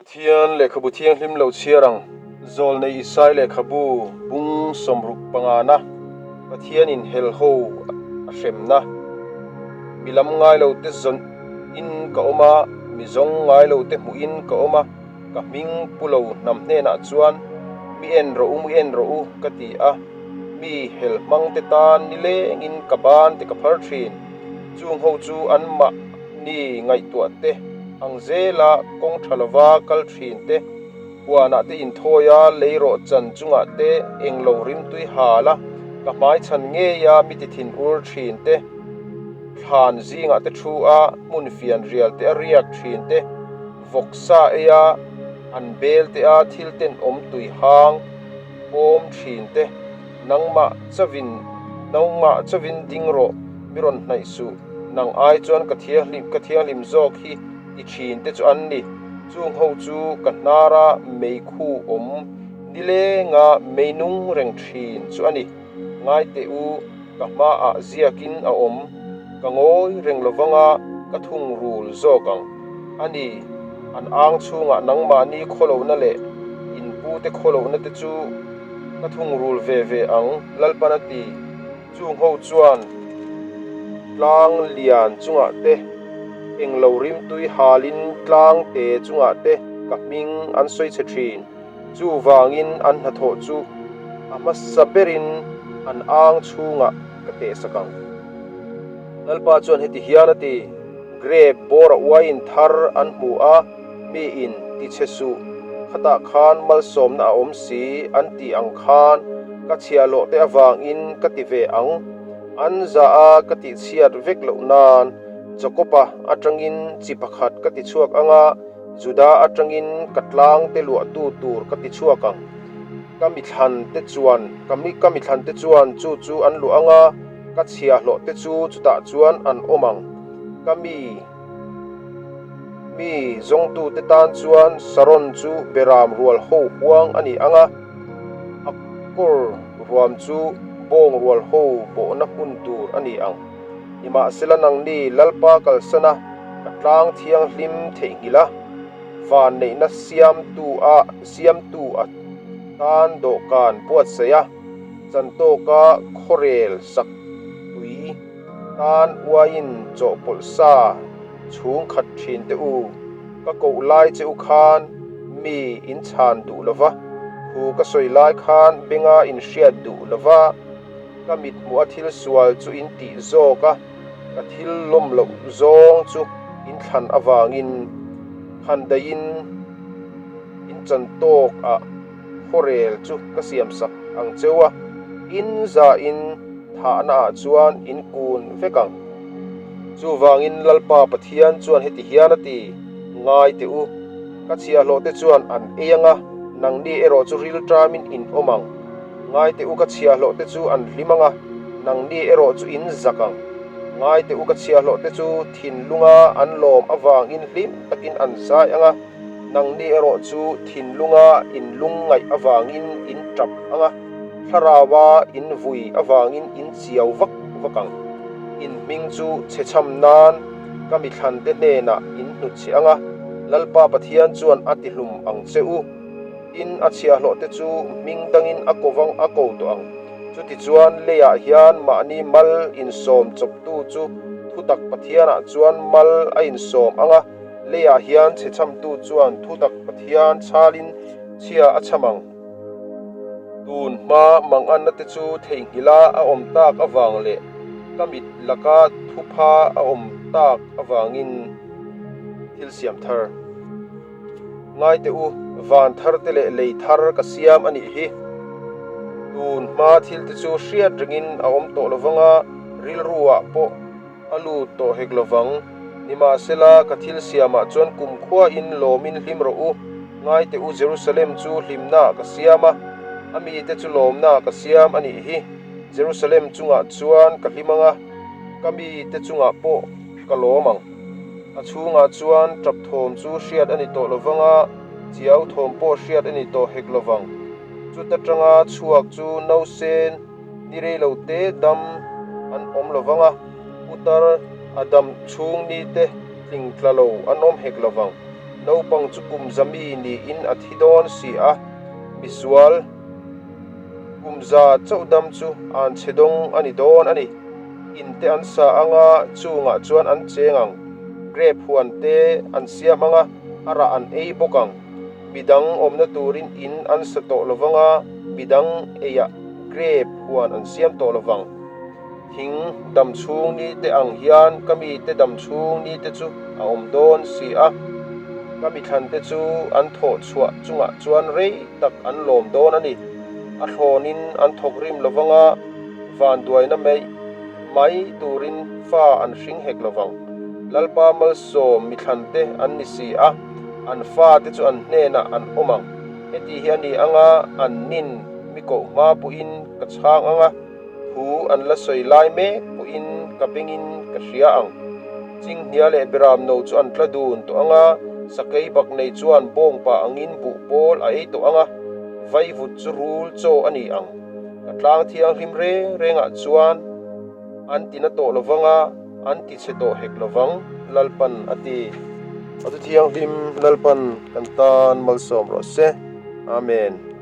Pathian lehkhabu thianghlim lo chhiar ang. Zawlnei Isai lehkhabu bung 60 pangana Pathianin hel ho a hremna. Mi lam ngai lo te zawn in ka awm a, mi zawng ngai lo te hmuh in ka awm a, ka hming pu lo hnam hnenah chuan mi en rawh u, mi en rawh u ka ti a, mi hel hmang te tan nileng in ka ban te ka phar thin. Chung ho chu an mah. Ni ngaihtuah te, ang zela kawng tha lova kal thin te, huanah te inthawi a, lei rawh chan chungah te englo rimtui hal a, ka hmai chhan ngei a mi ti thin ur thin te, thlan zingah te thu a, hmun fian rial te a riak thin te, vawksa ei a, an bel te a thil tenawm tui hang pawm thin te, nangmah chauhin nangmah chauhin ding rawh, mi rawn hnaih suh. Nang ai chuan ka thianghlim ka thianghlim zawk hi ti thin te chu an ni. Chung ho chu ka hnara meikhu awm nilenga mei nung reng thin chu a ni. Ngai teh u, ka hmaah ziakin a awm. Ka ngawi reng lovanga ka thungrul zawk ang. A ni, an ang chhungah nangmahni khawlohna leh in pute khawlohna te chu ka thungrul ve ve ang, Lalpan a ti. Chung ho chuan tlang lian chungah te, englo rimtui halin tlang te chungah te ka hming an sawi chhe thin. Chuvangin an hnathawh chu a hmasa berin an ang chhungah ka tehsak ang. Lalpa chuan heti hian a ti, Grape bawra uaiin thar an hmu a, miin ti chhe suh, khatah khan malsawmna a awm si an tih ang khan ka chhiahhlawh te avangin ka ti ve ang. An za a ka tih chhiat vek loh nan Jakob-a atangin chi pakhat ka ti chhuak ang a, Juda atangin ka tlang te luahtu tur ka ti chhuak ang. Ka mithlan te chuan ka mi ka mithlan te chuan chu chu an luah ang a, ka chhiahhlawh te chu chutah chuan an awm ang. Ka mi. Mi zawngtute tan chuan Saron chu beram rual ho huang a ni ang a, a kawr ruam chu bawng rual ho bawhna hmun tur a ni ang. Nimahsela nangni Lalpa kalsana ka tlang thianghlim theihnghilh a, vanneihna siamtu a siamtu a tan dawhkan buatsaih a, chantawka khawrel sak tui tan uaiin chawhpawlh sa chhung khat thin teh u, ka koh lai che u khan mi in chhan duh lo va, thu ka sawi lai khan benga in hriat duh lo va, ka mit hmuh a thil sual chu in tih zawk a, ka thil lawm loh zawng chu in thlan avangin khan daihin in chan tawk ah khawrel chu ka siam sak ang cheu a, in zahin thahna ah chuan in kun vek ang. Chuvangin Lalpa Pathian chuan heti hian a ti, Ngai teh u, ka chhiahhlawh te chuan an ei ang a, nangni erawh chu rilṭamin in awm ang. Ngai teh u, ka chhiahhlawh te chu an hlim ang a, nangni erawh chu in zak ang. Ngai teh u, ka chhiahhlawh te chu thinlunga an lawm avangin hlim takin an zai ang a, nangni erawh chu thinlunga in lungngaih avangin in ṭap ang a, Thlaraua in vui avangin in chiau vak vak ang. In hming chu chhechham nan ka mithlante hnenah in hnutchhe ang a, Lalpa Pathian chuan a tihlum ang che u. Tin, a chhiahhlawhte chu hming dangin a ko vang a ko tawh ang. Chutichuan leiah hian mahni mal insawm chawptu chu thutak Pathianah chuan mal a insawm ang a, leiah hian chhechhamtu chuan thutak Pathian chhalin chhia a chham ang. Tun hma manganna te chu theihnghilh a a awm tak avang leh ka mit laka thupha a awm tak avangin thil siam thar. Ngai teh u, van thar te leh lei thar ka siam a nih hi. Tun hma thil te chu hriat rengin a awm tawh lovang a, rilru ah pawh A lut tawh hek lovang. Nimahsela, ka thil siamah chuan kumkhuain lawmin hlim rawh u. Ngai teh u, Jerusalem chu hlimnaah ka siam a, a mite chu lawmnaah ka siam a nih hi. Jerusalem chungah chuan ka hlim ang a, ka mite chungah pawh ka lawm ang. A chhungah chuan tap thawm chu hriat a ni tawh lovang a, chiau thawm pawh hriat a ni tawh hek lovang. Chuta tanga chhuak chu nausen Ni rei lo te dam an awm lo vang a, putar a dam chhung ni te tling tla lo an awm hek lo vang. Naupang chu kum za mi niin a thi dawn si a, misual kum za chauh dam chu an chhe dawng a ni dawn a ni. In te an sa anga chungah chuan an cheng ang, grape huan te an siam anga a rah an ei bawk ang. Midang awmna turin in an sa tawh lovang a, midang eiah grape huan an siam tawh lovang. Thing dam chhung ni te ang hian ka mite dam chhung ni te chu a awm dawn si a, ka mithlan te chu an thawh chhuah chungah chuan rei tak an lawm dawn a ni. A thlawnin an thawk rim lovang a, vanduaina mai mai turin fa an hring hek lovang. Lalpa malsawm mithlan te an ni si a, an fa te chu an hnenah an awm ang. Heti hi a ni anga an nin mi koh hma pawhin ka chhang ang a. Thu an la sawi lai mek pawhin ka bengin ka hria ang. Chinghnia leh Beramno chu an tla dun tawh ang a, sakei bak nei chuan bawngpa angin buh pawl a ei tawh ang a, vaivut chu rul chaw a ni ang. Ka tlang thianghlim reng rengah chuan an ti na tawh lovang a, an ti chhe tawh hek lovang, Lalpan a ti. A thu thianghlim Lalpan kan tan malsawm rawh se. Amen.